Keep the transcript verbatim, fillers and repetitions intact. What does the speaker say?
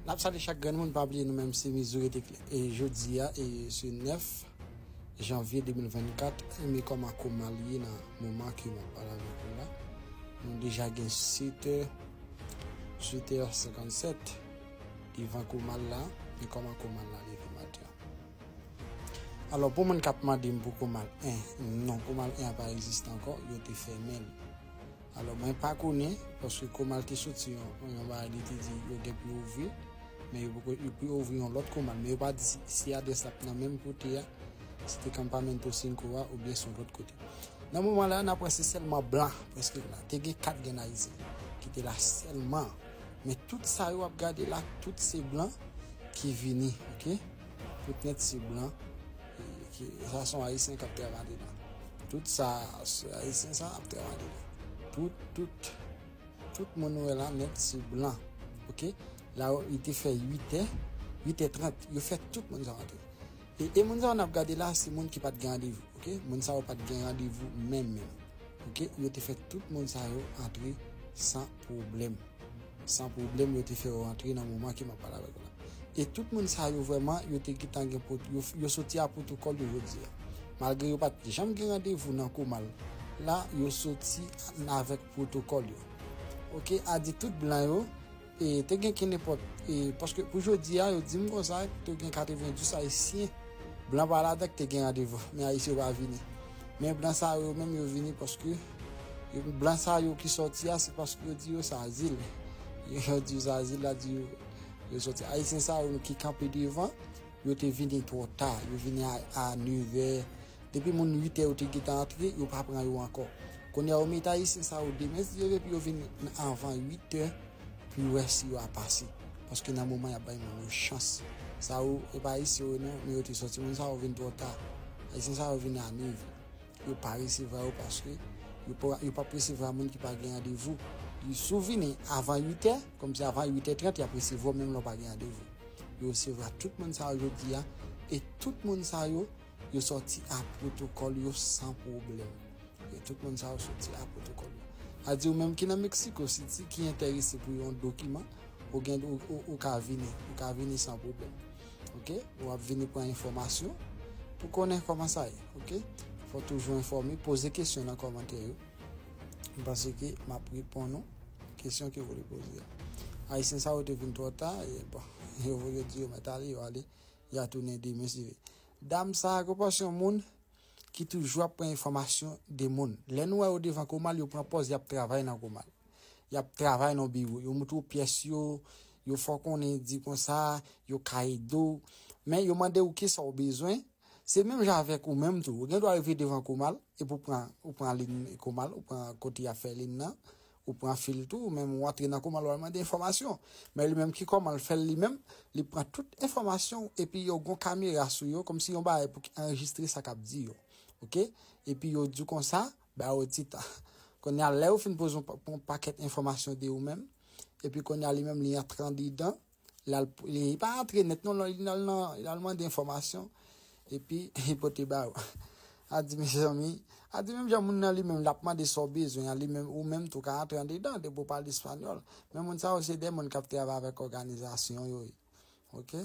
N ap salye chak grenn moun, pa bliye nou menm se Mizou Rete Klè. E jodi a, e se nèf janvye de mil vennkat, e men kòman Komal ye nan moman ke m ap pale avèk ou la. Nou deja gen sèt è, sèt è senkannsèt devan Komal la, men kòman Komal la leve maten an. Alò, pou moun k ap mande m pou Komal en, non, Komal en an pa egziste ankò, yo te fèmen l. Alò, mwen pa konnen, paske Komal te soti yon, yon bagay, li te di yo gen pou yo ouvri, men yo poko, yo pou yo ouvri yon lòt Komal, men yo pa di si, si adrès la ap nan menm kote a, si te Campamento Cinco a, oubyen se yon lòt kote. Nan moman la, n ap wè se sèlman blan, prèske la. Te gen kat grenn Ayisyen ki te la sèlman. Men tout sa yo ap gade la, tout se blan ki vini, oke? Tout nèt se blan. E, ki, sa se yon Ayisyen k ap travay andedan. Tout sa, se Ayisyen sa ap travay andedan. Tout, tout, tout moun ou wè la, nèt se blan, oke? La, yo, li te fè uit è, uit è trant, yo fè tout moun sa rantre. E, e moun sa yo n ap gade la, se moun ki pa t gen randevou, oke? Moun sa yo pa t gen randevou menm, menm, oke? Yo te fè tout moun sa yo antre san pwoblèm. San pwoblèm, yo te fè yo antre nan moman ke m ap pale avèk ou la. E tout moun sa yo vrèman, yo te gentan gen pot-, yo, yo soti a pwotokòl yo jodi a. Malgre yo pa t janm gen randevou nan Komal la, yo soti avèk pwotokòl yo. Oke, a di tout blan yo, e te gen ki nenpòt, e paske pou jodi a, yo di m konsa, te gen katrevenndis Ayisyen, blan pa ladan ki te gen randevou, men Ayisyen yo pa vini. Men blan sa yo menm, yo vini paske, e, blan sa yo ki sòti a, se paske yo di yo se azil. Yo di yo se azil la, di yo, yo sòti. Ayisyen sa yo ki kanpe devan, yo te vini twò ta, yo vini a, a nevè. Depi moun uit è yo te gentan antre, yo pa pran yo ankò. Kounye a, yo mete Ayisyen sa yo demen, si Dye vle, epi yo vini anvan uit è, pou yo wè si yo ap pase. Paske nan moman y ap bay moun yo chans. Sa yo, e pa Ayisyen yo non, men yo te sòti. Moun sa yo vin twò ta. Ayisyen sa yo vin a nevè. Yo pa resevwa yo paske yo pa, yo p ap resevwa moun ki pa gen randevou. Si w vini avan uit è, kòmsi avan uit è trant, y ap resevwa w menm lè w pa gen randevou. Yo resevwa tout moun sa yo jodi a, e tout moun sa yo, yo sòti a pwotokòl yo san pwoblèm. E tout moun sa yo sòti a pwotokòl yo. A di ou menm ki nan Mexico City, ki enterese pou yon dokiman, ou gen, ou, ou, ou ka vini, ou ka vini san pwoblèm. Oke? Ou ap vini pran enfòmasyon pou konnen kòman sa ye, oke? Fò toujou enfòme, poze kesyon nan kòmantè yo. M panse ke m ap reponn ou kesyon ke w te poze a. Ayisyen sa yo te vin twò ta, e bon, yo voye di yo mèt ale, yo ale, y a tounen demen si Dye vle. Dam sa a, gen pòsyon moun ki toujou ap pran enfòmasyon de moun. Lè nou wè yo devan Komal, yo pran pòz, y ap travay nan Komal. Y ap travay nan biwo. Yo moutre w pyès yo, yo fè w konnen, di konsa, yo ka ede w. Men yo mande w kisa w bezwen. Se menm jan avèk ou menm tou. Ou gen dwa rive devan Komal, epi w pran, ou pran liy Komal, ou pran kote y ap fè liy nan, ou pran fil tou, ou menm ou antre nan Komal, w al mande enfòmasyon. Men li menm ki Komal fè l li menm, li pran tout enfòmasyon w, epi yo gon kamera sou yo, kòmsi yon bagay pou ki anrejistre sa k ap di yo. Oke? Epi yo di w konsa, ba yo ti tan. Kounye a, lè yo fin poze yon pa-, yon pakèt enfòmasyon de ou menm, epi kounye a, li menm, li antre andedan, l al, li pa antre nèt, non, li al nan, li al mande enfòmasyon, epi li pote ba yo. A di, mezanmi, a di, menm jan moun nan li menm, l ap mande sa w bezwen an, li menm, ou menm tou ka antre andedan, depi w pale espanyòl. Men moun sa yo, se de moun k ap travay avèk òganizasyon yo ye. Oke?